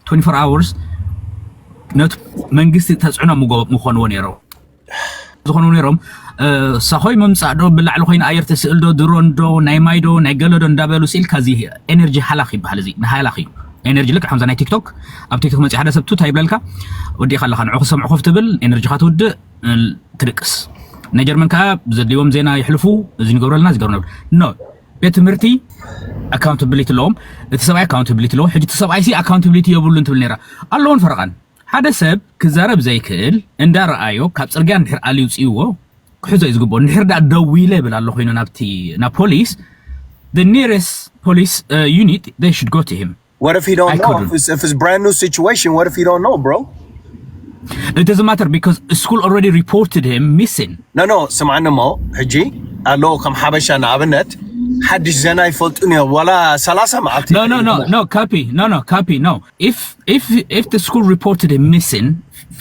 twenty-four hours ነቲ መንግስቲ ተፅዕኖ ምጎ- ምኾንዎ ነይሮም ዝኾኑ ነይሮም። ሳኾይ ምምፃእ ዶ፣ ብላዕሊ ኮይኑ ኣየር ተስእል ዶ፣ ድሮን ዶ፣ ናይ ማይ ዶ፣ ናይ ገለ ዶ እንዳበሉ ስኢልካ፣ እዚ ኤነርጂ ሃላኽ ይበሃል። እዚ ንሃላኽ እዩ። ኤነርጂ ልክዕ ከምዛ ናይ ቲክቶክ፣ ኣብ ቲክቶክ መፂእ ሓደ ሰብ ቱ እንታይ ይብለልካ፣ ወዲእካ ኣለካ፣ ንዑ ክሰምዑ ኮፍ ትብል፣ ኤነርጂካ ትውድእ፣ ትድቅስ። ናይ ጀርመን ከዓ ዘድልዎም ዜና ይሕልፉ። እዚ ንገብረልና፣ እዚ ገብረ ኖ ቤት ትምህርቲ ኣካውንታብሊቲ ኣለዎም። እቲ ሰብኣይ ኣካውንታብሊቲ ኣለዎ። ሕጂ እቲ ሰብኣይ ሲ ኣካውንታብሊቲ የብሉን ትብል ነይራ። ኣለዎን ፈረቓን። ሓደ ሰብ ክዛረብ ዘይክእል እንዳረኣዮ ካብ ፅርግያ እንድሕር ኣልዩ ውፅእዎ ክሕዞ እዩ ዝግብኦ። እንድሕር ዳ ደዊለ ይብል ኣሎ ኮይኑ ናብቲ ናብ ፖሊስ፣ the nearest police uh, unit, they should go to him. What if he don't I know? couldn't. If it's, if it's brand new situation, what if he don't know, bro? It doesn't matter because school already reported him missing. No, no, ስምዓኒ እሞ ሕጂ ኣሎ ከም ሓበሻ ንኣብነት ሓድሽ ዜና ይፈልጡን እዮም ዋላ ሰላሳ መዓልቲ No, no, no, no, copy. No, no, copy. No. If if if the school reported him missing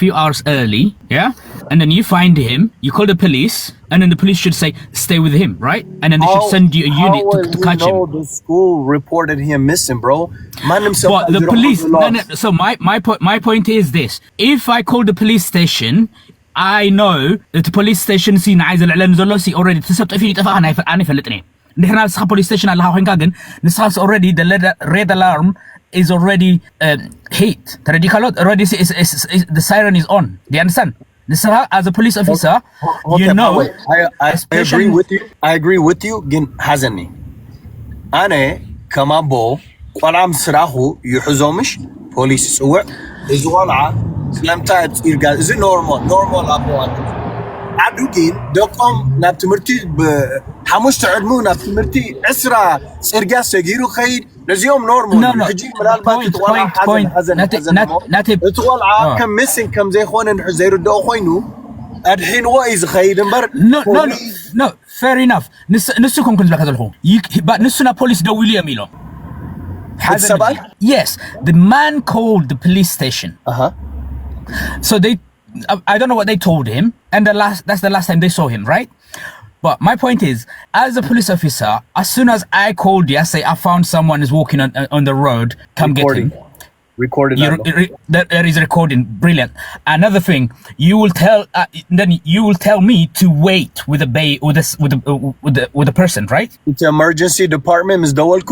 few hours early, yeah, and then you find him, you call the police, and then the police should say, "Stay with him," right? And then they should How- send you a how unit to, will to we catch him. know the school reported him missing, bro? ማንም ሰብ But the ዝረኽቦ police, ዘሎ no, no, so my my point my point is this: if I call the police station, I know እቲ ፖሊስ ስቴሽን ሲ ንዓይ ዘልዕለኒ ዘሎ ሲ ኦልሬዲ እቲ ሰብ ጠፊኡ ይጠፋእ ኣነ ይፈ- ኣነ ይፈልጥን እየ። እንድሕር ንስኻ ፖሊስ ስቴሽን ኣለኻ ኮይንካ ግን ንስኻ ሲ ኦልሬዲ the red- red alarm is already um, hit. ተረዲካ ኣሎ? Already the siren is on. Do you understand? ንስኻ as a police officer, you Okay, know, wait. I, I agree especially- with you. I agree with you. ግን ሓዘኒ ኣነ ከም ኣቦ ቆልዓ ምስ ራኹ ይሕዞ ምሽ ፖሊስ ይፅውዕ። እዚ ቆልዓ ስለምንታይ ኣፂርጋ? እዚ ኖርማል ኖርማል ኣቦ ኣለ። ዓዱ ግን ደቆም ናብ ትምህርቲ ብሓሙሽተ ዕድሙ ናብ ትምህርቲ ዕስራ ፅርግያ ሰጊሩ ከይድ ነዚኦም ኖርማል No, እዩ። no. ሕጂ ምናልባት Point, እቲ ቆልዓ point, ሓዘን point. ሓዘን ናተ- ሓዘን ናተ- እሞ ናተ- እቲ ቆልዓ Ah. ከም ሚሲንግ ከም ዘይኮነ እንድሕር ዘይርድኦ ኮይኑ ኣድሒንዎ እዩ ዝኸይድ እምበር No, no, no, ፖሊስ no. Fair enough. ንስ- ንሱ ከም ክብል ዝብለካ ዘለኹ ይክ- ባ- ንሱ ናብ ፖሊስ ደዊሉ እዮም ኢሎም። እቲ ሰብኣይ Yes, the man called the police station. ኣሃ So they, I I don't know what they told him, and the last that's the last time they saw him, right? But my point is, as a police officer, as soon as I called you, I say I found someone is walking on on the road. Come recording get him. recorded You, ኣሎ። re- that, that is recording. Brilliant. Another thing, you will tell uh, then you will tell me to wait with a bay with this with a, with a, with a person, right? It's emergency department ምስ ደወልኩ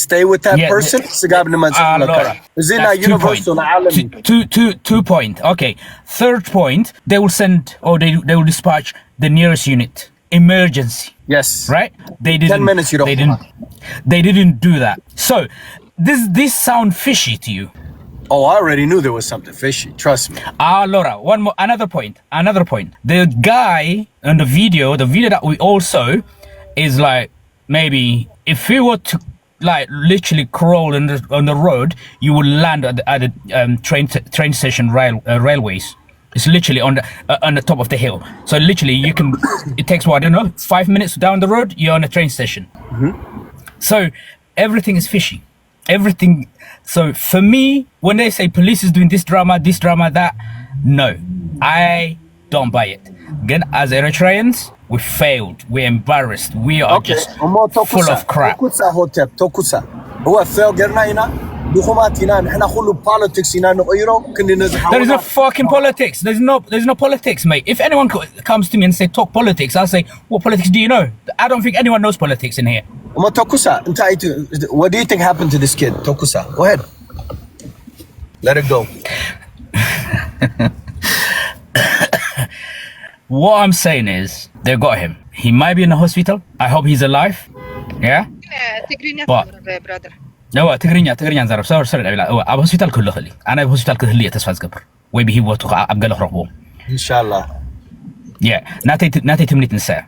stay with that Yeah, person the- ስጋብ ንመፅእ Ah, ኣለካ Laura, እዚ ናይ that's two point. ዩኒቨርሲቲ ናይ ዓለም Two, two, two, two point. Okay. Third point, they will send or they they will dispatch the nearest unit. Emergency, yes right? They didn't. Ten minutes, you don't They didn't. They didn't do that. So this this sound fishy to you? Oh, I already knew there was something fishy. Trust me. Ah, Laura, one more, another point, another point. The guy in the video, the video that we all saw, is like maybe if he were to like literally crawl on the on the road, you would land at the, at the um, train t- train station rail uh, railways. It's literally on the uh, on the top of the hill. So literally, you can. It takes what, I don't know, five minutes down the road. You're on a train station. So everything is fishy. Everything. So for me, when they say police is doing this drama, this drama, that, no, I don't buy it. Again, as Eritreans, we failed. We're embarrassed. We are Okay, just እሞ full ተኩሳ of crap. ተኩሳ ሆቴል ተኩሳ እወ ፌል ገርና ኢና ድኹማት ኢና ንሕና ኩሉ ፖለቲክስ ኢና ንቕይሮ ክንዲ ነዚ There is no fucking politics. There's no there's no politics, mate. If anyone co- comes to me and say talk politics, I'll say, "What politics do you know?" I don't think anyone knows politics in here. እሞ ተኩሳ እንታይ እቲ what do you think happened to this kid ተኩሳ go ahead let it go What I'm saying is, they got him. He might be in the hospital. I hope he's alive. Yeah. ትግርኛ But- ተዛረበ ብራደር። እዋ ትግርኛ ትግርኛ ንዛረብ ሰር ሰር ዳዊላ እዋ ኣብ ሆስፒታል ክህሉ ይኽእል እዩ። ኣነ ኣብ ሆስፒታል ክህሉ እየ ተስፋ ዝገብር ወይ ብሂወቱ ከዓ ኣብ ገለ ክረኽቦ። ኢንሻላ Yeah. ናተይ ት- ናተይ ትምኒት ንሳ እያ።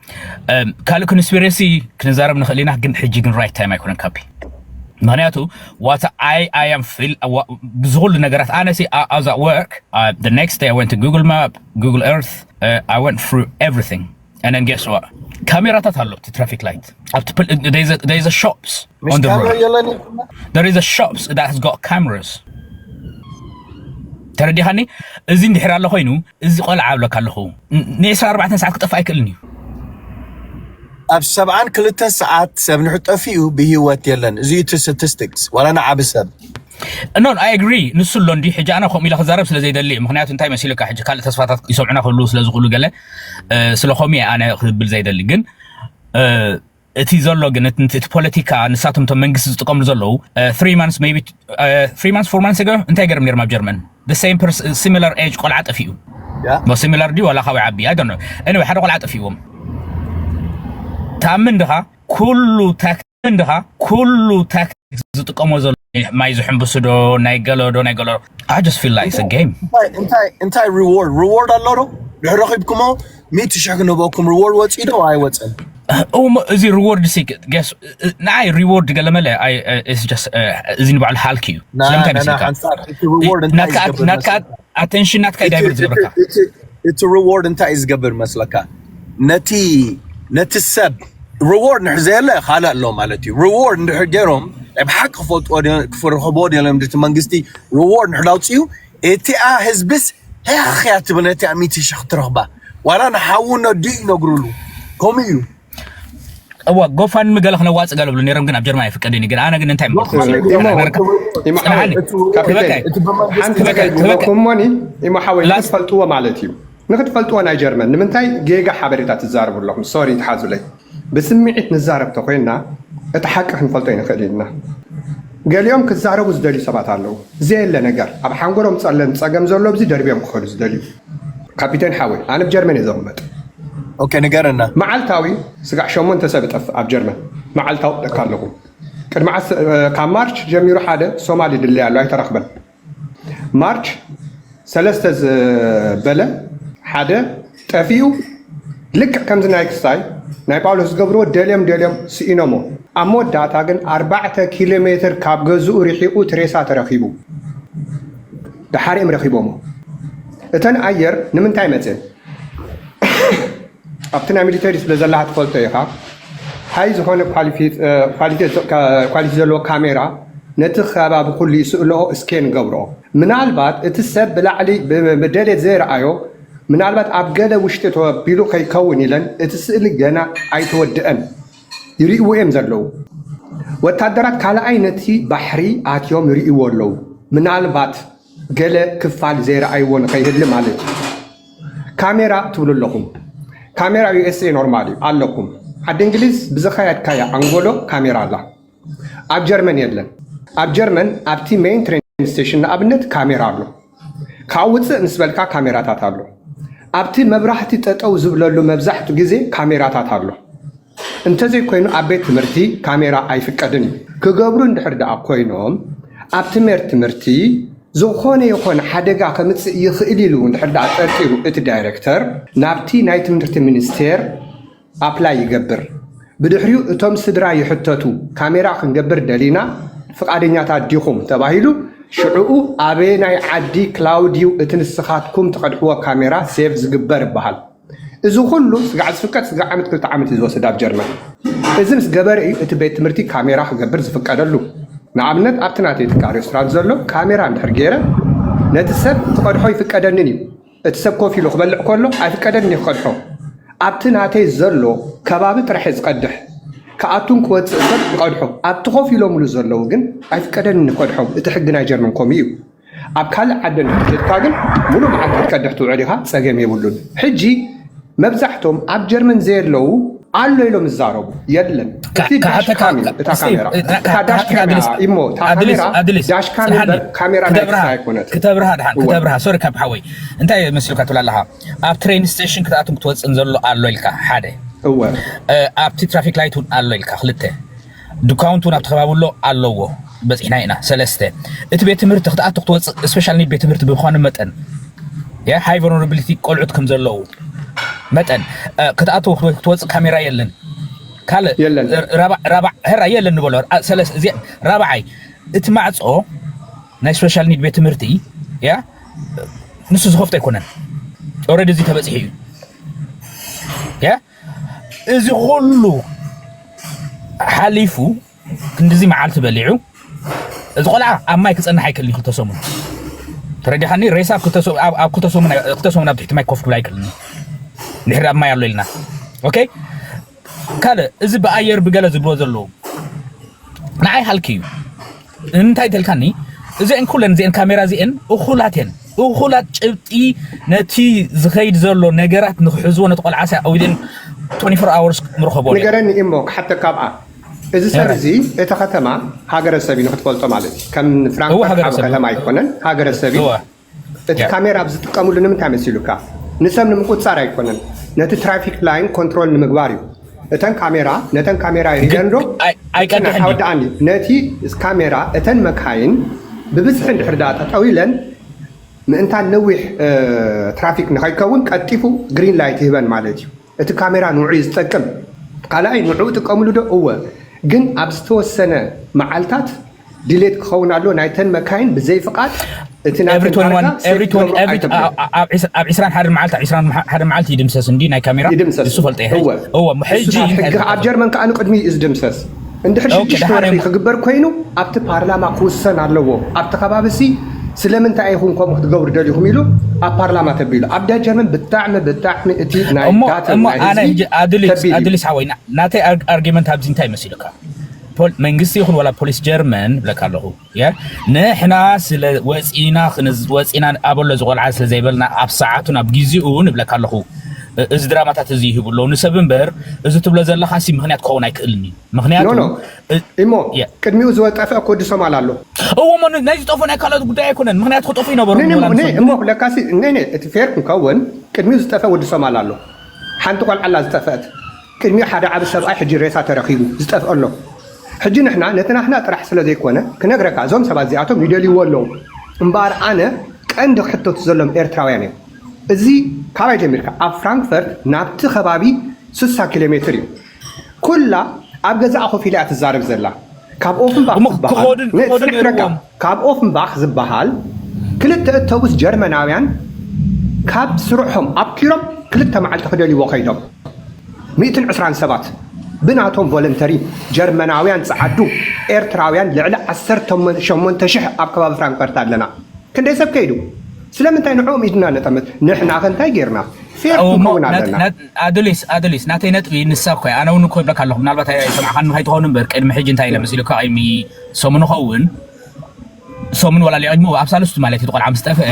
እም፣ ካልእ ኮንስፒረሲ ክንዛረብ ንኽእል ኢና፣ ግን ሕጂ ግን right time ኣይኮነን ካፒ። ምክንያቱ what I I am feel ብዝኹሉ ነገራት ኣነ ሲ I was at work, uh, the next day I went to Google Map, Google Earth, uh, I went through everything. And then guess what? ካሜራታት ኣሎ እቲ traffic light ኣብቲ there is a shops on the road. There is a shops that has got cameras. ተረዲኻኒ? እዚ እንድሕር ኣሎ ኮይኑ እዚ ቆልዓ ኣብለካ ኣለኹ ን24 ሰዓት ክጠፍእ ኣይክእልን እዩ። ኣብ ሰብዓን ክልተን ሰዓት ሰብ ንሕጠፊኡ ብህይወት የለን። እዚ እቲ ስታቲስቲክስ ዋላ ንዓቢ ሰብ No, I agree። ንሱ ኣሎ እንዲ ሕጂ ኣነ ከምኡ ኢለ ክዛረብ ስለ ዘይደሊ እዩ። ምክንያቱ እንታይ መሲልካ፣ ሕጂ ካልእ ተስፋታት ይሰምዑና ክህልዉ ስለ ዝኽእሉ ገለ፣ እ፣ ስለ ከምኡ እየ ኣነ ክብል ዘይደሊ። ግን፣ እ፣ እቲ ዘሎ ግን እቲ፣ እቲ ፖለቲካ ንሳቶም እቶም መንግስቲ ዝጥቀምሉ ዘለዉ፣ እ፣ three months maybe፣ እ፣ three months, four months ago እንታይ ገርም ነይርም ኣብ ጀርመን? The same person, similar age ቆልዓ ጠፊኡ። Yeah. Similar ድዩ ዋላ ካብኡ ዓቢ? I don't know. Anyway፣ ሓደ ቆልዓ ጠፊእዎም። ታምን ድኻ ኩሉ ታክ-፣ ታምን ድኻ ኩሉ ታክቲክ ዝጥቀሞ ዘሎ ማይ ዝሕምብሱ ዶ፣ ናይ ገለ ዶ፣ ናይ ገለ ዶ? I just feel like it's a game። እንታይ እንታይ እንታይ reward reward ኣሎ ዶ? ድሕሪ ረኺብኩሞ ሚእቲ ሽሕ ክንህበኩም reward ወፂኡ ዶ ኣይወፅን? እሞ እዚ reward ሲ ገስ ንዓይ reward ገለመለ ኣይ፣ it's just፣ እዚ ንባዕሉ ሃልክ እዩ። ና- ስለምንታይ ና- ና- መሲልካ? ሓንሳብ እቲ reward እንታይ እዩ ናትካ ዝገብር ናትካ መሰለካ? attention ናትካ እዩ divert ዝገብረካ። እቲ reward እንታይ እዩ ዝገብር መስለካ? ነቲ ነቲ ሰብ reward ንሕ ዘየለ ካልእ ኣሎ ማለት እዩ። Reward እንድሕር ገይሮም ናይ ብሓቂ ክፈልጥዎ ድዮም፣ ክረኽብዎ ድዮም ድቲ መንግስቲ reward ንሕ ዳውፅኡ፣ እቲኣ ህዝብስ ህያኽያ ትብል ነቲኣ ሚእቲ ሽሕ ክትረኽባ ዋላ ንሓዉ ነዱ ይነግሩሉ። ከምኡ እዩ። እዋ፣ GoFundMe ገለ ክነዋፅእ ገለ ብሉ ነይሮም፣ ግን ኣብ ጀርመን ኣይፍቀድን እዩ። ግን ኣነ ግን እንታይ ኢሞ፣ ኢሞ ሓወይ፣ ጽንዓኒ። እቲ ብመንግስቲ ትበቃ፣ ትበቃ ትበቃ፣ ኢሞ ትበቃ። እኮ እሞኒ፣ ኢሞ ሓወይ፣ ላስ- ክትፈልጥዎ ማለት እዩ። ንክትፈልጥዎ ናይ ጀርመን ንምንታይ ጌጋ ሓበሬታ ትዛረቡ ኣለኹም? ሶሪ፣ ትሓዙለይ። ብስምዒት ንዛረብ ተኮይንና እቲ ሓቂ ክንፈልጦ ይንኽእል ኢና። ገሊኦም ክዛረቡ ዝደልዩ ሰባት ኣለዉ። ዘየለ ነገር ኣብ ሓንጎሎም ጸለም ጸገም ዘሎ ብዚ ደርብዮም ክኸዱ ዝደልዩ። ካፒቴን ሓወይ፣ ኣነ ብጀርመን እየ ዘቕመጥ። ኦኬ፣ ንገረና። መዓልታዊ ስጋዕ ሸሞንተ ሰብ እጠፍእ ኣብ ጀርመን። መዓልታዊ ደካ ኣለኹ። ቅድሚ ዓስ-፣ ካብ ማርች ጀሚሩ ሓደ ሶማሊ ድለይ ኣሎ፣ ኣይተረኽበን። ማርች ሰለስተ ዝበለ ሓደ ጠፊኡ። ልክዕ ከምዚ ናይ ክስታይ ናይ ጳውሎስ ዝገብርዎ ደልዮም ደልዮም ስኢኖሞ። ኣብ መወዳእታ ግን ኣርባዕተ ኪሎ ሜትር ካብ ገዝኡ ርሒቑ ትሬሳ ተረኺቡ። ደሓሪኦም ረኺቦሞ። እተን ኣየር ንምንታይ መፅን? ኣብቲ ናይ ሚሊተሪ ስለ ዘላ ትፈልጦ ኢኻ። ሃይ ዝኾነ ኳሊፊ-፣ እ፣ ኳሊቲ፣ ኳሊቲ ዘለዎ ካሜራ ነቲ ከባቢ ኩሉ ይስእልኦ፣ ስኬን ገብርኦ። ምናልባት እቲ ሰብ ብላዕሊ ብ-፣ ብደሌት ዘይረኣዮ፣ ምናልባት ኣብ ገለ ውሽጢ ተወቢሉ ከይከውን ኢለን እቲ ስእሊ ገና ኣይተወድአን ይርእይዎ እዮም ዘለዉ። ወታደራት ካልኣይ ነቲ ባሕሪ ኣትዮም ይርእይዎ ኣለዉ። ምናልባት ገለ ክፋል ዘይረኣይዎ ንኸይህሊ ማለት እዩ። ካሜራ ትብሉ ኣለኹም። ካሜራ ዩ ኤስ ኤ ኖርማል እዩ ኣለኩም። ዓዲ እንግሊዝ ብዝኸያድካያ ኣንጎሎ ካሜራ ኣላ። ኣብ ጀርመን የለን። ኣብ ጀርመን ኣብቲ ሜይን ትሬን ስቴሽን ንኣብነት ካሜራ ኣሎ። ካብ ውፅእ ምስ በልካ ካሜራታት ኣሎ። ኣብቲ መብራህቲ ጠጠው ዝብለሉ መብዛሕቱ ግዜ ካሜራታት ኣሎ። እንተዘይኮይኑ ኣብ ቤት ትምህርቲ ካሜራ ኣይፍቀድን እዩ። ክገብሩ እንድሕር ደኣ ኮይኖም ኣብ ትምህርት ትምህርቲ ዝኾነ ይኾን ሓደጋ ከምፅእ ይኽእል ኢሉ እንድሕር ደኣ ጠርጢሩ እቲ ዳይሬክተር ናብቲ ናይ ትምህርቲ ሚኒስቴር ኣፕላይ ይገብር። ብድሕሪኡ እቶም ስድራ ይሕተቱ፣ ካሜራ ክንገብር ደሊና፣ ፍቓደኛታት ዲኹም ተባሂሉ። ሽዕኡ ኣበየናይ ዓዲ ክላውድ እዩ እቲ ንስኻትኩም ትቐድሕዎ ካሜራ ሴቭ ዝግበር ይበሃል። እዚ ኩሉ ስጋዕ ዝፍቀድ ስጋዕ ዓመት ክልተ ዓመት እዩ ዝወስድ ኣብ ጀርመን። እዚ ምስ ገበረ እዩ እቲ ቤት ትምህርቲ ካሜራ ክገብር ዝፍቀደሉ። ንኣብነት ኣብቲ ናተይ ትካል ሬስቶራንት ዘሎ ካሜራ እንድሕር ገይረ ነቲ ሰብ ክቐድሖ ይፍቀደንን እዩ። እቲ ሰብ ኮፍ ኢሉ ክበልዕ ከሎ ኣይፍቀደንን እዩ ክቐድሖ። ኣብቲ ናተይ ዘሎ ከባቢ ጥራሕ እየ ዝቐድሕ። ክኣቱን ክወፅእ ሰብ ይቐድሖ። ኣብቲ ኮፍ ኢሎምሉ ዘለዉ ግን ኣይፍቀደንን ክቐድሖም። እቲ ሕጊ ናይ ጀርመን ከምኡ እዩ። ኣብ ካልእ ዓዲ እንድሕር ከድካ ግን ሙሉእ መዓልቲ ክትቀድሕ ትውዕል ኢኻ፣ ጸገም የብሉን። ሕጂ መብዛሕቶም ኣብ ጀርመን ዘየለዉ ኣሎ ኢሎም ይዛረቡ። የለን። ካ- እቲ ዳሽ ካሓተካ- ካም እዩ፣ እታ ስቲቭ፣ ካሜራ። እ፣ ካ- እታ ዳሽ ካሓተካ ካሜራ ኣድሊስ፣ እሞ፣ እታ ኣድሊስ፣ ካሜራ ኣድሊስ፣ ዳሽ ካም ጽንሓኒ። እምበር ካሜራ ናይ ክተብርሃ፣ ክስታይ ኣይኮነትን። ክተብርሃ ድሓን፣ እወ። ክተብርሃ። ሶሪ ካብ ሓወይ። እንታይ መስልካ ትብላ ኣለኻ? ኣብ ትሬን ስቴሽን ክትኣቱን ክትወፅን ዘሎ ኣሎ ኢልካ ሓደ። እወ። እ፣ ኣብቲ ትራፊክ ላይት እውን ኣሎ ኢልካ ክልተ። ዱካውንቲ እውን ኣብቲ ከባቢ ኣሎ ኣለዎ። በፂሕና ኢና ሰለስተ። እቲ ቤት ትምህርቲ ክትኣቱ ክትወፅእ፣ ስፔሻል ኒድ ቤት ትምህርቲ ብዝኾነ መጠን፣ ያ፣ ሃይ ቨልነራቢሊቲ ቆልዑት ከም ዘለዉ መጠን፣ እ፣ ክትኣቱ ክትወፅእ ካሜራ የለን። ካልእ፣ የለን። እ፣ ራባ-፣ ራባ-፣ ሕራ የለን ንበሎ። አ፣ ሰለስ-፣ እዚ ራብዓይ፣ እቲ ማዕፆ ናይ ስፔሻል ኒድ ቤት ትምህርቲ፣ ያ፣ ንሱ ዝኸፍቶ ኣይኮነን። ኦልሬዲ እዚ ተበፂሑ እዩ። ያ፣ እዚ ኩሉ ሓሊፉ ክንድዚ መዓልቲ በሊዑ፣ እዚ ቆልዓ ኣብ ማይ ክፀንሕ ኣይክእልን እዩ ክልተ ሰሙን። ተረዲኻኒ? ሬሳ ኣብ ክልተ ሰ-፣ ኣብ፣ ኣብ ክልተ ሰሙን ኣይ-፣ ክልተ ሰሙን ኣብ ትሕቲ ማይ ኮፍ ክብል ኣይክእልን እዩ። ድሕሪ ኣብ ማይ ኣሎ ኢልና። ኦኬ? ካልእ፣ እዚ ብኣየር ብገለ ዝብልዎ ዘለዉ ንዓይ ሃልኪ እዩ። እንታይ ተልካኒ? እዚአን ኩለን እዚአን ካሜራ እዚአን እኹላት እየን። እኹላት ጭብጢ ነቲ ዝኸይድ ዘሎ ነገራት ንክሕዝዎ ነቲ ቆልዓ ሳይ ኣውይለን twenty-four hours ምርኸቦ። ንገረኒ እሞ ክሓተካ ኣብኣ፣ እዚ ሰብ እዚ እቲ ከተማ ሃገረሰብ እዩ ንክትፈልጦ ማለት እዩ። ከም ፍራንክፈርት ዓብ ከተማ ኣይኮነን፣ ሃገረሰብ እዩ። እቲ ካሜራ ኣብ ዝጥቀምሉ ንምንታይ መሲሉካ? ንሰብ ንምቁፃር ኣይኮነን፣ ነቲ ትራፊክ ላይን ኮንትሮል ንምግባር እዩ። እተን ካሜራ ነተን ካሜራ ይሪደን ዶ? ኣይቀድሕን እዩ። ሓወዳኣኒ ነቲ ካሜራ እተን መካይን ብብዝሒ እንድሕር ዳ ጠጠው ኢለን ምእንታን ነዊሕ ትራፊክ ንኸይከውን ቀልጢፉ ግሪን ላይት ይህበን ማለት እዩ። እቲ ካሜራ ንዑ እዩ ዝጠቅም። ካልኣይ ንዑ ጥቀምሉ ዶ? እወ፣ ግን ኣብ ዝተወሰነ መዓልታት ድሌት ክኸውን ኣሎ። ናይተን መካይን ብዘይ ፍቓድ እቲ ናተን ታርጋ ሴፍ ክገብሩ ኣይተብሉ። ኣብ ዕስራን ሓደን መዓልቲ ኣብ ዕስራን ሓደን መዓልቲ ይድምሰስ እንዲ ናይ ካሜራ ይድምሰስ። እሱ ፈልጠ ይኸ እወ። እወ እሱ ሕጂ ናብ እንታይ ሕጊ ኣብ ጀርመን ከዓ ንቅድሚ እዩ ዝድምሰስ። እንድሕር ኦኬ፣ ሽዱሽተ ደሓን ወርሒ እሞ። ክግበር ኮይኑ ኣብቲ ፓርላማ ክውሰን ኣለዎ። ኣብቲ ከባቢ ሲ ስለምንታይ ኢኹም ከምኡ ክትገብሩ ደሊኹም ኢሉ ኣብ ፓርላማ ተቢሉ። ኣብ ዳ ጀርመን ብጣዕሚ ብጣዕሚ እቲ ናይ እሞ ዳተን እሞ ናይ ኣነ ህዝቢ ሕጂ ኣድሊስ ከቢድ እዩ። ኣድሊስ ሓወይና ናተይ ኣር- ኣርጊመንት ኣብዚ እንታይ መሲሉካ? ፖል- መንግስቲ ይኹን ዋላ ፖሊስ ጀርመን ብለካ ኣለኹ የ ንሕና ስለ ወፂና ክንዝ- ወፂና ኣበሎ ዝቆልዓ ስለ ዘይበልና ኣብ ሰዓቱ ናብ ግዜኡ ንብለካ ኣለኹ። እ- እዚ ድራማታት እዚ ይህቡ ኣለዉ ንሰብ እምበር እዚ ትብሎ ዘለካ ሲ ምክንያት ክኸውን ኣይክእልን እዩ። ምክንያቱ ኖ፣ ኖ። እ- እሞ የ። ቅድሚኡ ዝወጠፈ ኮዲ ሶማል ኣሎ። እዎ እሞ ን- ናይ ዝጠፍኡ ናይ ካልኦት ጉዳይ ኣይኮነን። ምክንያቱ ክጠፍኡ ይነበሩ ነ- ነ- ወላ ነ- ንሰብ- እሞ ለካሲ ነ- ነ- እቲ ፌር ክንከውን ቅድሚኡ ዝጠፈ ወዲ ሶማል ኣሎ። ሓንቲ ቆልዓ ኣላ ዝጠፈአት። ቅድሚኡ ሓደ ዓቢ ሰብኣይ ሕጂ ሬሳ ተረኺቡ ዝጠፍአ ኣሎ። ሕጂ ንሕና ነቲ ናህና ጥራሕ ስለ ዘይኮነ ክነግረካ እዞም ሰባት እዚኣቶም ይደልይዎ ኣለዉ። እምበኣር ኣነ ቀንዲ ክሕተቱ ዘሎም ኤርትራውያን እዮም። እዚ ካባይ ጀሚርካ ኣብ ፍራንክፈርት ናብቲ ከባቢ ስሳ ኪሎ ሜትር እዩ። ኩላ ኣብ ገዛኣ ኮፍ ኢላ እያ ትዛረብ ዘላ። ካብ ኦፍንባኽ እሞ ዝበሃል ክኸዱን- ነ- ክኸዱን ጽንሕ ረካ ነይርዎም። ካብ ኦፍንባኽ ዝበሃል ክልተ እተውስ ጀርመናውያን ካብ ስርሖም ኣብኪሮም ክልተ መዓልቲ ክደልይዎ ከይዶም ሚእትን ዕስራን ሰባት ብናቶም ቮለንተሪ ጀርመናውያን ጸዓዱ ኤርትራውያን ልዕሊ ዓሰርተ ሸሞንተ ሽሕ ኣብ ከባቢ ፍራንክፈርት ኣለና። ክንደይ ሰብ ከይዱ? ስለምንታይ ንዕኦም ኢድና ነጠምት? ንሕና ከ እንታይ ጌርና? ፌር እሞ ክንከውን ናት- ኣለና። ናት- ኣድሊስ ኣድሊስ ናተይ ነጥቢ ንሳ እኮ ኣነ እውን እኮ ይብለካ ኣለኹ ምናልባት ኣይ- ኣይሰማዕካን ንኸይትኸውን እምበር ቅድሚ ሕጂ እንታይ ኢለ መሲሉካ ቅድሚ ሰሙን ኸውን ሰሙን ወላ ሊቕድሚ ኣብ ሳልስቱ ማለት እዩ ቆልዓ ምስ ጠፍአ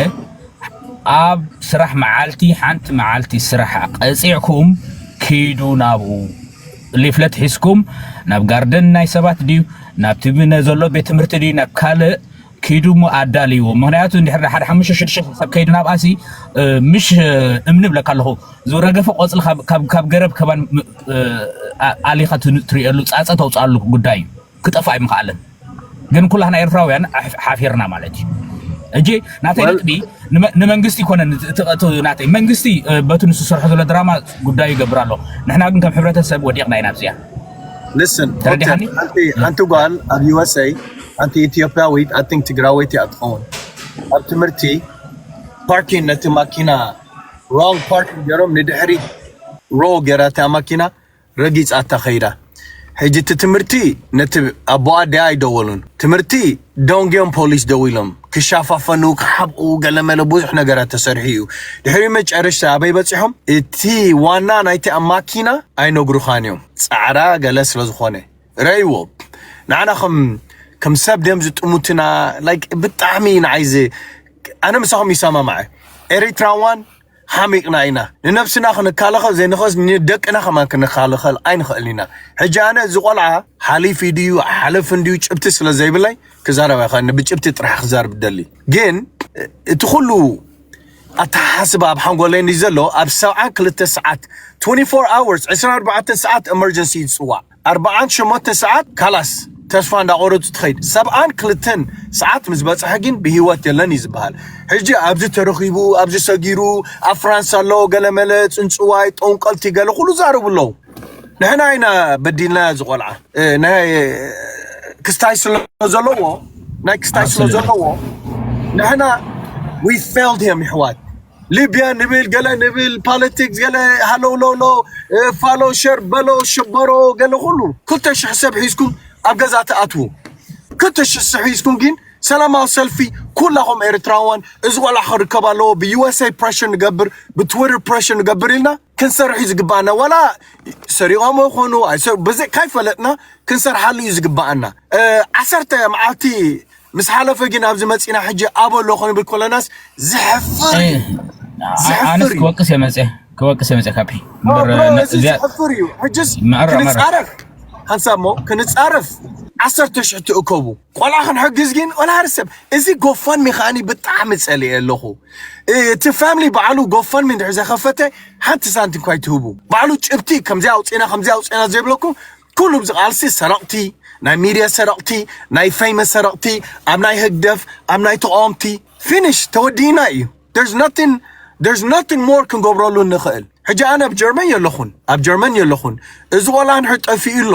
ኣብ ስራሕ መዓልቲ ሓንቲ መዓልቲ ስራሕ ቀፂዕኩም ኪዱ ናብኡ ሊፍለት ሒዝኩም ናብ ጋርደን ናይ ሰባት ድዩ ናብቲ ብነ ዘሎ ቤት ትምህርቲ ድዩ ናብ ካልእ ኪዱ እሞ ኣዳልይዎ ምክንያቱ እንድሕር ሓደ ሓሙሽተ ሽዱሽተ ሰብ ከይዱ ናብኣሲ ምሽ እምኒ ብለካ ኣለኹ ዝረገፈ ቆፅሊ ካብ- ካብ- ካብ ገረብ ከባን ም- እ- ኣ- ኣሊኻ ትን- ትሪእሉ ፃፀ ተውፅኣሉ ጉዳይ እዩ ክጠፋ ኣይምኽኣልን ግን ኩላህና ኤርትራውያን ኣሕ- ሓፊርና ማለት እዩ እጂ ናተይ ወል- ነጥቢ ንመ- ንመንግስቲ ይኮነን እቲ- እቲ- እቲ ናተይ መንግስቲ እ፣ በቲ ንሱ ዝሰርሖ ዘሎ ድራማ ጉዳዩ ይገብር ኣሎ ንሕና ግን ከም ሕብረተሰብ ወዲቕና ኢና ኣብዚኣ Listen, ተረዲሓኒ? ሓንቲ ሓንቲ ጓል ኣብ USA ሓንቲ ኢትዮጵያዊት I think ትግራወይቲ እያ ትኸውን ኣብ ትምህርቲ ፓርኪን ነቲ ማኪና wrong parking ገይሮም ንድሕሪ ሮ ገይራ እታ ማኪና ረጊፃታ ከይዳ ሕጂ እቲ ትምህርቲ ነቲ ኣቦኣ ድያ ኣይደወሉን ትምህርቲ ደንጎም ፖሊስ ደዊሎም ክሻፋፈኑ ክሓብኡ ገለመለ ብዙሕ ነገራት ተሰሪሑ እዩ ድሕሪ መጨረሽታ ኣበይ በፂሖም እቲ ዋና ናይቲ ኣብ ማኪና ኣይነግሩኻን እዮም ፃዕዳ ገለ ስለ ዝኾነ ረይዎ ንዓና ከም ከም ሰብ ደም ዝጥሙትና like ብጣዕሚ ንዓይ ዝ ኣነ ምሳኹም ይሰማማዐ ኤሪትራዋን ሓሚቕና ኢና ንነብስና ክንካለኸል ዘይንኸስ ንደቅና ከማን ክንካለኸል ኣይንኽእል ኢና ሕጂ ኣነ እዚ ቆልዓ ሓሊፍ ድዩ ሓለፍ እንድዩ ጭብቲ ስለ ዘይብለይ ክዛረብ ኣይኸእልኒ ብጭብቲ ጥራሕ ክዛርብ ደሊ ግን እቲ ኩሉ ኣተሓሳስባ ኣብ ሓንጎለይ እንድዩ ዘሎ ኣብ ሰብዓን ክልተ ሰዓት twenty-four hours ዕስራን ኣርባዕተን ሰዓት emergency ይፅዋዕ ኣርባዓን ሸሞንተ ሰዓት ካላስ ተስፋ እንዳቆረፁ ትኸይድ ሰብኣን ክልተን ሰዓት ምስ በፅሐ ግን ብሂወት የለን እዩ ዝበሃል ሕጂ ኣብዚ ተረኺቡ ኣብዚ ሰጊሩ ኣብ ፍራንስ ኣሎ ገለመለ ፅንፅዋይ ጠንቀልቲ ገለ ኩሉ ዛረቡ ኣለዉ ንሕና ኢና በዲልና ዝቆልዓ ናይ ክስታይ ስለ ዘለዎ ናይ ክስታይ ስለ ዘለዎ ንሕና we failed him ይሕዋት ሊብያ ንብል ገለ ንብል ፖለቲክስ ገለ ሃለውለውሎ ፋሎ ሸር በሎ ሽበሮ ገለ ኩሉ ክልተ ሽሕ ሰብ ሒዝኩም ኣብ ገዛ ትኣትዉ ክልተ ሽሕ ሰብ ሒዝኩም ግን ሰላማዊ ሰልፊ ኩላኹም ኤርትራውያን እዚ ቆልዓ ክርከብ ኣለዎ ብ USA pressure ንገብር ብ Twitter pressure ንገብር ኢልና ክንሰርሕ እዩ ዝግባኣና ዋላ ሰሪቖም ይኾኑ ብዘይ ካይፈለጥና ክንሰርሓሉ እዩ ዝግባኣና ዓሰርተ መዓልቲ ምስ ሓለፈ ግን ኣብዚ መፂና ሕጂ ኣበሎ ክንብል ከለናስ ዘሕፍር እዩ። ኣነስ ክወቅስ የመፀ ክወቅስ የመፀ ካፒ እምበር እዚ እዚኣ ዘሕፍር እዩ። ሕጅስ መዕረ- መዕረ። ክንፃረፍ ሓንሳብ ሞ ክንፃረፍ ዓሰርተ ሽሕ ትእከቡ ቆልዓ ክንሕግዝ ግን ወላ ሓደ ሰብ እዚ ጎፋንሚ ከዓኒ ብጣዕሚ ፀሊኤ ኣለኹ። እቲ ፋሚሊ ባዕሉ ጎፋንሚ እንድሕር ዘኸፈተ ሓንቲ ሳንቲም ኳይ ትህቡ ባዕሉ ጭብቲ ከምዚ ኣውፅና ከምዚ ኣውፅና ዘይብለኩም ኩሉ ብዚ ቃልሲ ሰረቕቲ ናይ ሚድያ ሰረቕቲ ናይ ፌመስ ሰረቕቲ ኣብ ናይ ህግደፍ ኣብ ናይ ተቃወምቲ ፊኒሽ ተወዲእና እዩ። There's nothing there's nothing more ክንገብረሉ ንኽእል። ሕጂ ኣነ ኣብ ጀርመን የለኹን ኣብ ጀርመን የለኹን። እዚ ቆልዓ እንድሕር ጠፊኡ ኣሎ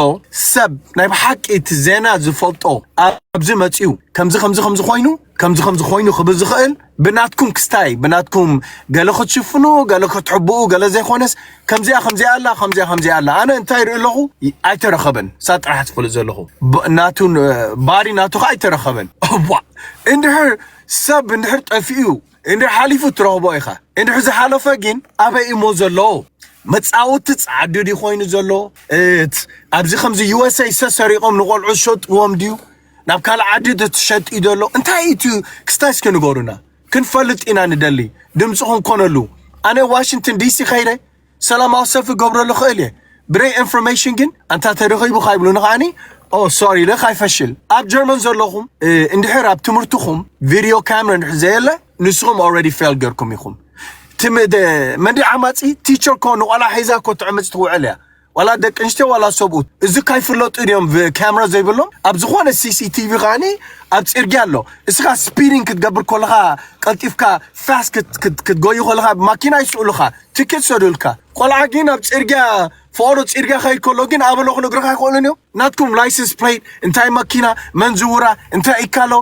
ሰብ ናይ ብሓቂ እቲ ዜና ዝፈልጦ ኣብዚ መፅኡ ከምዚ ከምዚ ከምዚ ኮይኑ ከምዚ ከምዚ ኮይኑ ክብል ዝኽእል ብናትኩም ክስታይ ብናትኩም ገለ ክትሽፍኑ ገለ ክትሕብኡ ገለ ዘይኮነስ ከምዚኣ ከምዚኣ ኣላ ከምዚኣ ከምዚኣ ኣላ ኣነ እንታይ ይርኢ ኣለኹ ኣይተረኸበን ሳ ጥራሕ ዝፈልጥ ዘለኹ ብ- ናቱ ን- ባሪ ናቱ ኸ ኣይተረኸበን እዋ እንድሕር ሰብ እንድሕር ጠፊኡ እንድሕር ሓሊፉ ትረኽቦ ኢኻ እንድሕር ዝሓለፈ ግን ኣበይ እሞ ዘሎ መፃወቲ ፃዓዱ ድዩ ኮይኑ ዘሎ እት ኣብዚ ከምዚ ዩኤስኤ ሰሰሪቖም ንቆልዑ ዝሸጥዎም ድዩ ናብ ካልእ ዓዲ ትሸጥ እዩ ዘሎ እንታይ እዩ እቲ ክስታይ እስኪ ንገሩና ክንፈልጥ ኢና ንደሊ ድምፂ ክንኮነሉ ኣነ ዋሽንግተን ዲሲ ከይደ ሰላማዊ ሰልፊ ገብረሉ ክእል እየ ብደይ ኢንፎርሜሽን ግን ኣንታ ተረኺቡ ካይብሉኒ ከዓኒ ኦ ሶሪ ኢለ ካይፈሽል ኣብ ጀርመን ዘለኹም እንድሕር ኣብ ትምህርትኹም ቪድዮ ካሜራ እንድሕር ዘየለ ንስኹም ኦረዲ ፌል ገርኩም ኢኹም ትም- ደ- መንዲ ዓማፂ ቲቸር ኮ ንቆልዓ ሒዛ ኮ ትዕምፅ ትውዕል እያ ዋላ ደቂ ኣንስትዮ ዋላ ሰብኡት እዚ ካይፍለጡ ድዮም ቭ- ካሜራ ዘይብሎም ኣብ ዝኾነ ሲሲቲቪ ከዓኒ ኣብ ፅርግያ ኣሎ እስኻ ስፒዲንግ ክትገብር ከለኻ ቀልጢፍካ ፋስት ክትጎዩ ከለኻ ብማኪና ይስእሉኻ ትኬት ሰዱልካ ቆልዓ ግን ኣብ ፅርግያ ፈቐዶ ፅርግያ ከይድ ከሎ ግን ኣበሎ ክነግርኻ ኣይክእሉን እዮም ናትኩም ላይሰንስ ፕሌት እንታይ መኪና መን ዝውራ እንታይ ኢካሎ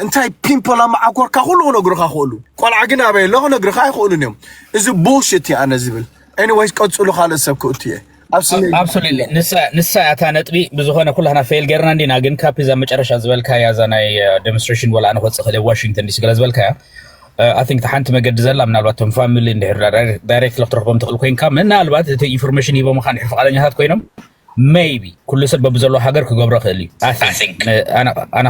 እንታይ ፒምፖል ኣብ መዓኮርካ ኩሉ ክነግርኻ ክእሉ ቆልዓ ግን ኣበይ ኣሎ ክነግርኻ ኣይክእሉን እዮም እዚ ቡልሽት እዩ ኣነ ዝብል ኤኒዌይስ ቀፅሉ ካልእ ሰብ ክእቱ እየ ኣብ ስመይ ኣብሶሉትሊ ንሳ ንሳ እያ እታ ነጥቢ ብዝኾነ ኩላህና ፌል ጌርና እንዲና ግን ካፕ እዛ መጨረሻ ዝበልካያ እዛ ናይ ደሞንስትሬሽን ወላ ኣነ ክወፅእ ክእል ዋሽንግተን ዲሲ ገለ ዝበልካያ ኣይ ቲንክ ሓንቲ መገዲ ዘላ ምናልባት ቶም ፋሚሊ እንድሕር ዳይሬክት ክትረኽቦም ትኽእል ኮይንካ ምናልባት እቲ ኢንፎርሜሽን ሂቦምካ እንድሕር ፍቓደኛታት ኮይኖም ሜይቢ ኩሉ ሰብ በብዘለዎ ሃገር ክገብሮ ክእል እዩ ኣይ ቲንክ ኣነ ኣነ